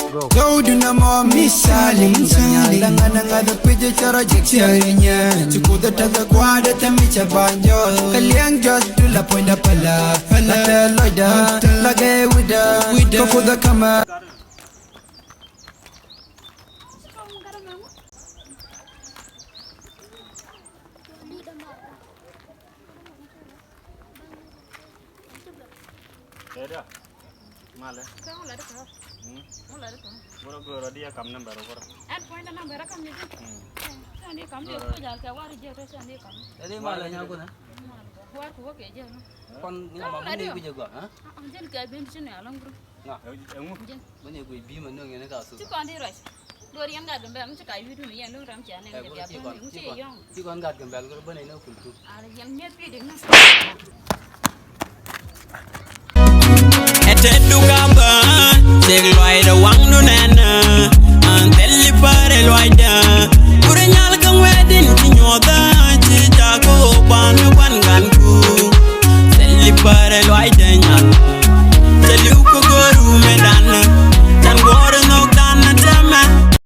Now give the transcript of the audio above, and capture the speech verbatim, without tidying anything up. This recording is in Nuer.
Gɔw duna mɔ mi saling saling. Daŋa daŋa the pijɛ cɔrɔ jɛ cɛri nyɛ. Ci kuth ɛ tɛkɛ kuadɛ tɛ mi cɛ banjɔ. Kɛ liɛŋ jɔt du la puɔ̱ny da pala pala. Tɛ lɔcda la gɛ wida wida. Kɛ kuth ɛ kamɛ. Dada. Malɛ. Kɛ ŋu lɛ di kɛ? Hmm? Ŋu lɛ di kɛ? Wurɔ go̱o̱rɔ di ɛ kam nambɛr wurɔ. Ɛn puɔ̱ny da nambɛr ɛ kam ni di. Hmm. Cɛ ni kam di ɛ kuc al kɛ war jiɛ tɔ cɛ ni kam. Ɛ di malɛ nyakunɛ. War ku wä kɛ jiɛ ni. Kɔn ŋa ma mi ni kuc ɛ gɔaa, ha? An jɛn kɛ ben ci ni alɔŋ guru. Ŋa? Ɛ ŋu? Jɛn. Mi ni kuc bi ma nöŋ yɛn ka su. Ci kɔn di ruac. Dor yɛn gat Gambɛl mi ci ka yut mi yɛn lo̱ŋ ram cia nɛn kɛ bia bäny mi ci yɔŋ. Ci kɔn gat Gambɛl kɛ bä nɛn kul tu. Ara yɛn nyɛ pi dik ni. Ɛ tɛt du ka bä cek luaydɛ waŋdu nɛn. An thil i̱ pärɛ luaydɛ.